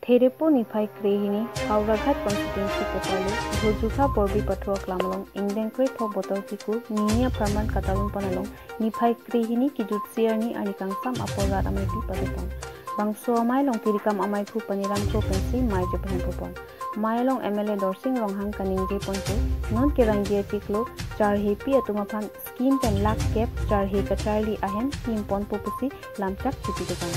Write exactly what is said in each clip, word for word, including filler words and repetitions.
Therepo niphai krehini Howraghat constituency kepale Dhojukha Borbi Pathu aklam along ingdeng krethok botor kikur nini apharman katalun pon along niphai krehini kijutsi arni arni kangsam apor rat ameipi padopon. Bangso amei along tirikam ameiphu Paniram Kro pensi mei chepahemphu pon. Mei along M L A Dorsing Ronghang kaningje ponpo, non kerangji achiklo charhepi atum aphan scheme pen lakh kep charhe kacharli ahem kim ponpo pusi lamchak chipi dokang.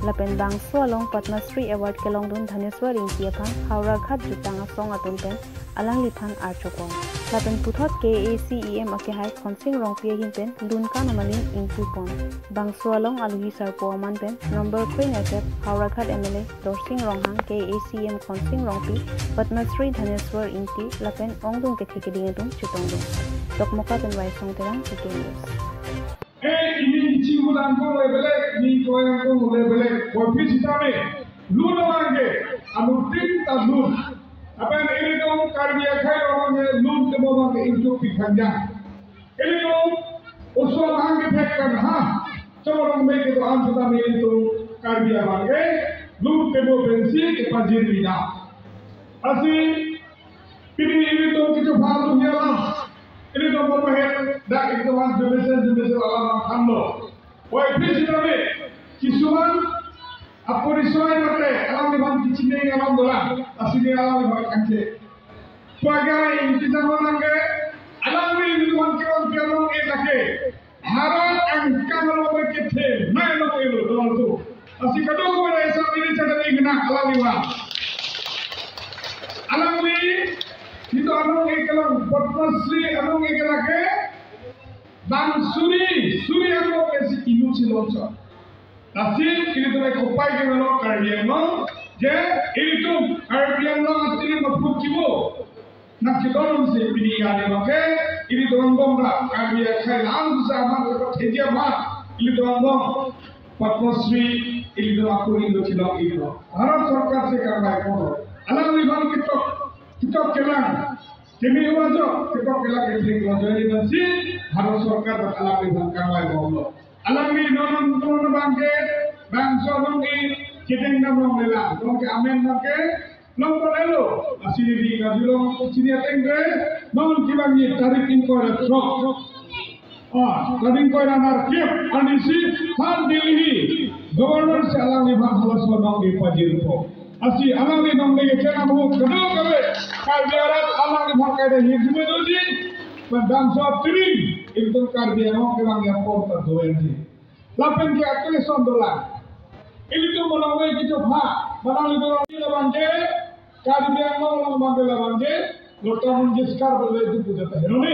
Lapen bangso along Padma Shri Award kelongdun Dhaneswar Ingti aphan Howraghat jutang asong atum pen alangliphan archopon. Lapen puthot K A A C E M akehai Khonsing Rongpi ahin pen lun kan amalin ingpu pon. Bangso along aluhi sarpo aman pen number kre-nerkep Howraghat M L A Dorsing Ronghang, K A A C E M Khonsing Rongpi, Padma Shri Dhaneswar Ingti lapen ongdung kethe keding atum chetongdun. Dokmoka pen Waisong Terang, T K News. Eh, ini chingudang ko lebele, ini koyang ko lebele, kopi sitame, lun abangke, anu tin ta lun. Lapen ilitum Karbi akhai abangke, lun temo abangke ingtuk pikhanjang. Ilitum oso abangke thek kan ha, chorong me kedo-an sitame ilitum Karbi abangke, lun temo pensi kepajir bina. Lasi, pini ilitum kechopha atum ya la. Ilitum bermain, dak ilitum an jumesen, jumesen alam thanlo. Wai phi sitame, kisuman, apori suai mate, alangliphan kechine alam dolang, asini alangliphan kangke. Pagai, kita menangke, alangli ilitum an kewan pianong e lake. Bharat angkang lo kethe, nai lo ilo, lo tu. Lasi kadokave esa ini chadari kena alangli wa. Alangli, itu anong e kelang, Padma Shri anong e kelang ke, bang suri, suri anong e si ilu si lonso. Lasi, ilitum e kopai ke melo Karbi Anglong, je, ilitum Karbi Anglong atiri maput kibo. Nang kedolong si pini ya ne make, ilitum angbong ra, Karbi akhai lang sa ma, ko theji ma, ilitum angbong, Padma Shri, ilitum aku indo chilong indo. Bharat Sarkar si karbai kono. Alangliphan ketok, ketok kelang. Kemi wajo, ketok kelang ketrik wajo ini masih, Bharat Sarkar alangliphan karbai kono. Alangli non non non bangke, bangso non e, kedeng nam long lela, non ke amen bangke, Long Borelo, asini di Kajulong, sini ateng ke, non kibang ye tarik ingkoi ra throk. Ah, tarik ingkoi ra nerkep, anisi, han Delhi, Governor si alangliphan halaso nong di pajirpo. Asi alangli nong di kena mu, kedua kali, Karbi arat alangliphan kaida hi jume doji, pen bangso tiring, itu Karbi Anglong kibang ya por ta doenji. Lapen ke akle son dolang. Ilitum monang we kechopha, monang ilitum labangke, Karbi Anglong labangke labangke, Lata Mangeshkar bole itu puja ta herone.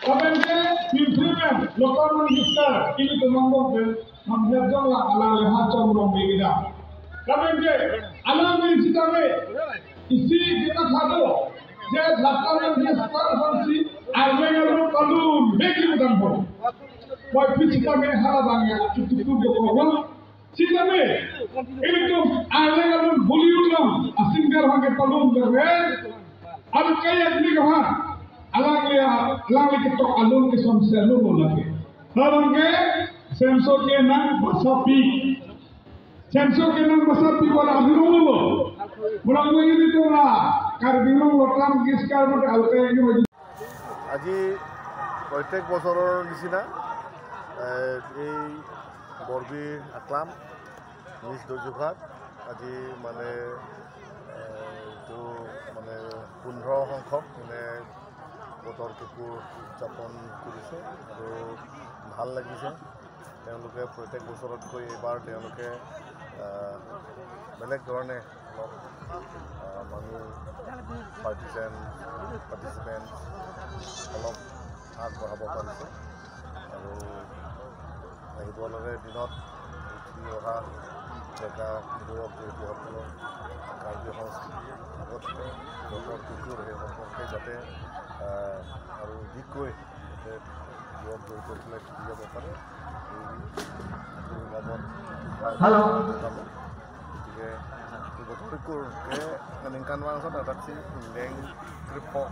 Lapen ke, Filmfare pen, Lata Mangeshkar, ilitum angbong pen, mangher jong la alangli ha chom rong begida. Lapen ke, alangli sitame, isi kita thado, je Lata Mangeshkar hansi, arleng arleng palun, begi udang ho. Wai pi sitame halabang ya, itu tu do ko. Sitame, ilitum, arleng arleng Bollywood long, a singer hangke palun berre, adu kayak ni kaha, alangli, alangli ketok alun ke son selun lagi. Halabang ke, senso ke nang basapi. Senso ke nang basapi wala abirong lo. Mula mo ini tu la, Karbi Anglong Lata Mangeshkar mate alkai ini wajib. আজি প্ৰত্যেক বছৰৰ নিচিনা, এ, এই বৰবি আকলাম, মিছ দৈজুখাত আজি মানে, এ, এইটো মানে পোন্ধৰ সংখ্যক মানে বতৰ কুকুৰ উদযাপন কৰিছে আৰু ভাল লাগিছে। তেওঁলোকে প্ৰত্যেক বছৰতকৈ এইবাৰ তেওঁলোকে, আহ, বেলেগ ধৰণে অলপ, আহ, মানুহ, পাৰ্টিচান, পাৰ্টিচিপেণ্ট অলপ আগবঢ়াব পাৰিছে। আৰু আহিব লাগে দিনত উঠি অহা ডেকা যুৱক যুৱতীসকলৰ কাৰ্বি সংস্কৃতিৰ আগত বতৰ কুকুৰ সেই সম্পৰ্কে যাতে, আহ, আৰু অধিককৈ যাতে যুৱক যুৱতীসকলে শিকি যাব পাৰে। এই বাবদ হেল্ল'। গতিকে এই বতৰ কুকুৰ, এই ningkan vang son adak si ingdeng krepho,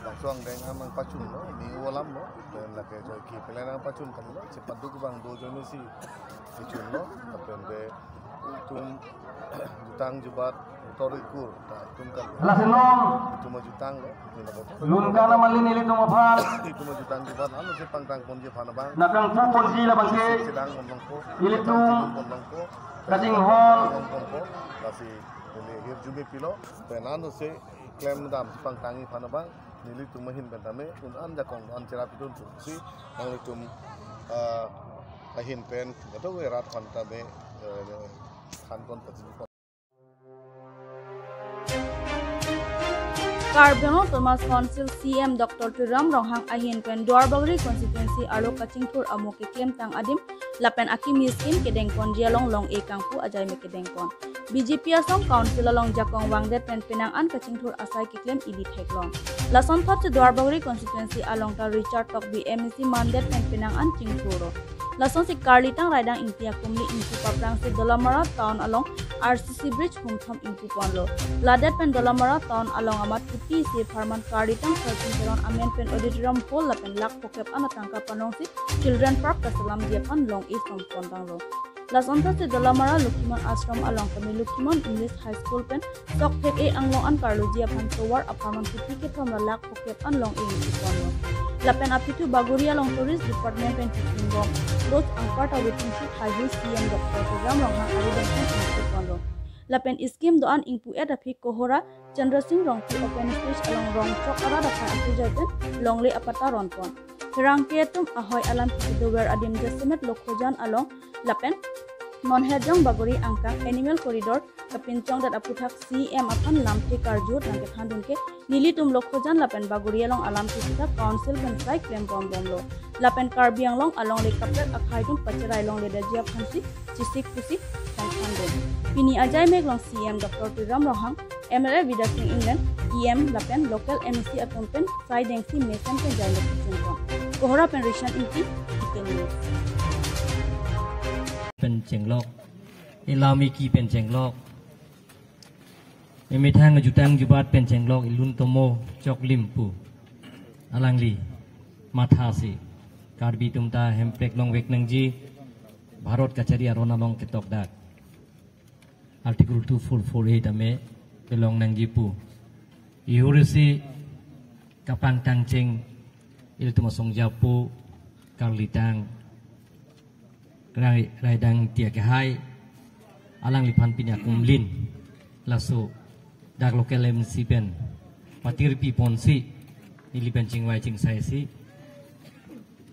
bangso angdeng nangpachunlo, ni ulam lo, pen lake joike pele nangpachun kamlo, chepaduk bang do joine si kechunlo, lapen de itum Jutang jubat, tor ikur, ta itum kan. Lasi non itum jutang lo, itum lo. Lun kana mali nelitum aphan. Itum jutang jubat, ano si pangtang ponji aphan abang. Nakangpu ponji labang ke. Sedang pon longpo. Nelitum sedang pon longpo. Kachinghon. Pon longpo. Lasi neli hirjume pilo, pen ano si klemdam si pangtangji aphan abang. Nelitum ahin pen tame un-an jakong an cherap idun pusi nanglitum, ah, ahin pen kadokave rat aphan tame, eh, than pon pachini pon. Karbi Anglong Autonomous Council C E M Doctor Tuliram Ronghang ahin pen Duarbagori constituency arlo kachingthur amo keklemtang adim lapen akimi scheme kedeng ponji along long-e kangpu ajaime kedeng pon. B J P asong council along jakong vangdet pen penang an kachingthur asai keklem ili theklong. Lasonthotsi Duarbagori constituency along ta Richard Tokbi M A C mandet pen penang an chingthurlo. Lasonsi Karlitang Raidang Ingti akumli ingpu paprangsi Dolamara town along R C C bridge humthom ingpu ponlo. Ladet pen Dolamara town along amat kuti isi apharman Karlitang Sarchin Teron amen pen auditorium hall lapen lakh phokep an atangka panongsi children park kaselamji aphan long-e som pontanglo. Lasonthotsi Dolamara Lokhimon Ashram along tame Lokhimon English High School pen sok thek-e anglong an karluji aphan tovar apharman kuti kethom ra lakh phokep an long-e ingpu ponlo. Lapen apithu Bagori along tourist department pen tikingbom lodge angpar ta waiting shed haihui C E M Doctor Tuliram Ronghang arideng pen ingpu ponlo. Lapen scheme do-an ingpu-et aphi Kohora Chandra Singh Rongpi open stage along rongchok arat aphan akejoi pen longle apatta ron pon. Pherangke atum ahoi alam kedover adim jasemet Lokhojan along lapen non Herjong Bagori angkang animal corridor kapinchongdet aphuthak C E M aphan lamthe karju nangkethandun ke nelitum Lokhojan lapen Bagori along alam keputhak council pen sai klem bom bomlo. Lapen Karbi Anglong alongle kaprek akhai atum pacherai longledetji aphansi chesik pusi tangthandun. Pini ajaime along C E M Doctor Tuliram Ronghang, M L A Bidya Sing Engleng, E M lapen local M A C atum pen sai dengsi mesen pen jaime kechun pon. Kohora pen Rishan Ingti, T K News. Pen chenglok, ilami ki pen chenglok, emethang jutang jubat pen chenglok, ilun tomo choklim pu alangli mathasi Karbi atum ta hemprek longvek nangji, Bharat kachari aron along ketokdak Article two four four A tame kelong nangji pu. Ihurisi kapangtang cheng ilitum asong japo Karlitang Rai-, Raidang Ingti akehai alangliphan pini akumlin laso dak local M C pen patirpi ponsi neli pen chingvai chingsai si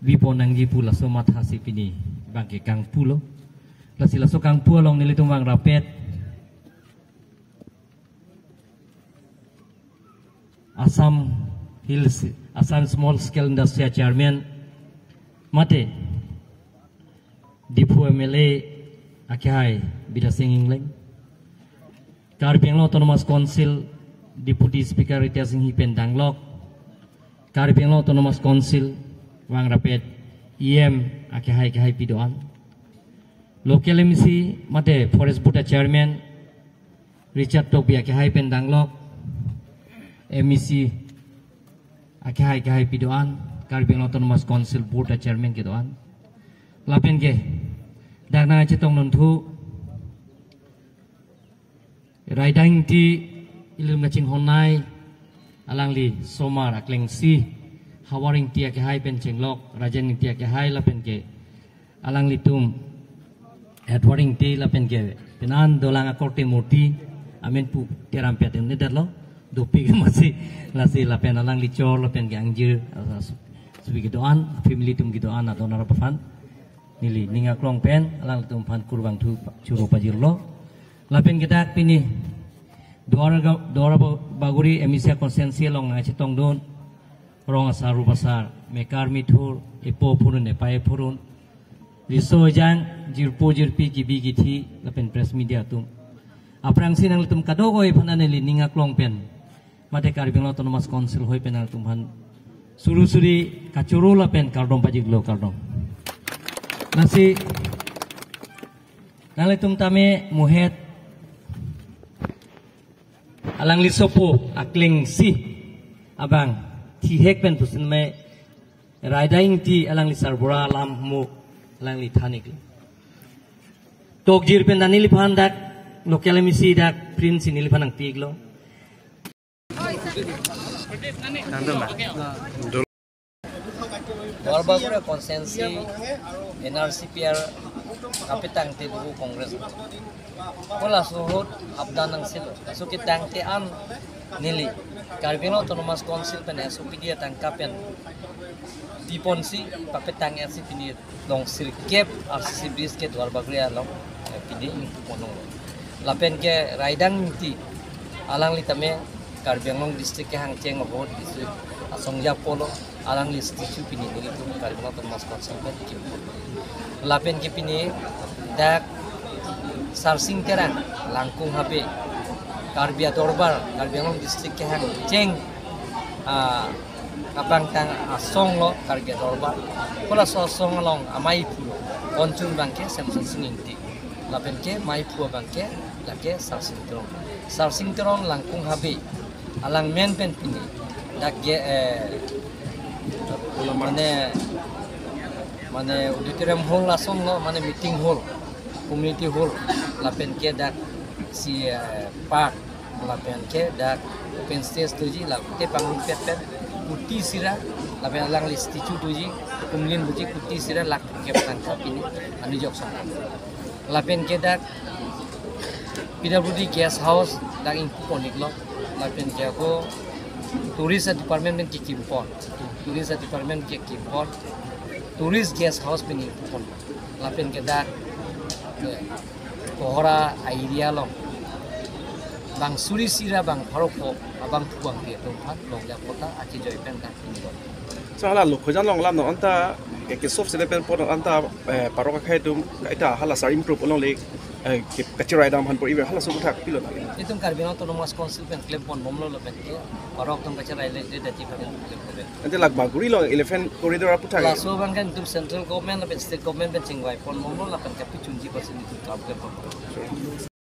bipon nangji pu laso mathasi pini bangke kangpulo. Lasi laso kangpu along nelitum vang rapet Assam Hills, Assam Small Scale Industry Chairman mate Diphu M L A akehai Bidya Sing Engleng, Karbi Anglong Autonomous Council Deputy Speaker Ritesh Enghi pen danglok, Karbi Anglong Autonomous Council vang rapet E M akehai kehai pi do-an, local M C mate Forest Board Chairman Richard Tokbi akehai pen danglok, M A C akehai kehai pi do-an, Karbi Anglong Autonomous Council Board Chairman kedo-an. Lapen ke dak nangchetongdun thu Raidang Ingti ilitum kachinghon nei, alangli somar aklengsi, Hawar Ingti akehai pen chenglok, Rajen Ingti akehai lapen ke alanglitum Edward Ingti lapen ke penan dolang akorte murti amen pu teram pet em ne derlo, dopik masi, lasi lapen alangli chor lapen ke angjir, ah, subi kedo-an, family atum kedo-an adon arap aphan neli ning aklong pen alanglitum aphan kurvangthu choro pajirlo. Lapen ke dak pini Duar ga-, Duar ba-, Bagori M A C constituency along nangchetongdun rong asar rup asar, mekar mithur, epo phurun epai phurun, riso ejang, jirpo jirpi, kibi kithi lapen press media atum, aphrangsi nanglitum kadokave aphan neli ning aklong pen mate Karbi Anglong Autonomous Council hoi pen nanglitum aphan suri suri kachoro lapen kardom pajirlo, kardom. Lasi nanglitum tame muhet alangli sopo aklengsi abang thihek pen pusin me Raidang Ingti alangli sarbura alam mo alangli thanik. Tokjir pen ta neliphan dak Local M A C dak Prince si neliphan nangpiklo. Duarbagori constituency N R C P R kapetang te dugu Congress. Kola suhut hapdan nangsilo. Laso ketang te an neli Karbi Anglong Autonomous Council pen S O P D atangka pen piponsi papetang S C P ni long sirkep R C C bridge ke Duarbagori along, eh, pini ingpu ponong. Lapen ke Raidang Ingti alangli tame Karbi Anglong district kehang cheng ahut district asong japo lo, alangli statue pini nelitum Karbi Anglong Autonomous Council pen kipu. Lapen ke pini dak Sarsing Terang Langkung Habe Karbi Adorbar Karbi Anglong district kehang cheng, ah, kapangtang asong lo Karbi Adorbar. Kola so asong along amei aphu lo. Konchun abangke Semsonsing Ingti. Lapen ke mei aphu abangke lake Sarsing Terang. Sarsing Terang Langkung Habe alang men pen pini dak ge, eh, mane, mane auditorium hall asong lo, mane meeting hall, community hall, lapen ke dak si, eh, park, lapen ke dak open stage doji, lake pangrum pet pet, kuti sira, lapen alangli statue doji, kumlin doji, kuti sira lak kep tangka pini anujok song. Lapen ke dak P W D guest house dak ingpu pon-iklo, lapen ke ako tourist department pen kekim pon, tourist department kekim pon, tourist guest house pen ingpu pon, lapen ke dak, eh, Kohora area along bang suri sira bang pharo pho abang thu bang pi atum aphan longle apota akejoi pen dak ingpon. So hala Lokhojan along alam non anta, eh, ke sof sele pen pon anta, eh, parok akhei atum kaita hala sar improve along le, eh, ke kachirai dam aphan pur iver halaso aphuthak pilo na. Itum Karbi Anglong Autonomous Council pen klem pon bomlo lapen ke parok atum kachirai le de daji pen klem pon. Ante lak Bagori along elephant corridor aphuthak. Laso abang kan itum central government lapen state government pen chingvai pon bomlo lapen kapi chunji percent itum kam klem pon.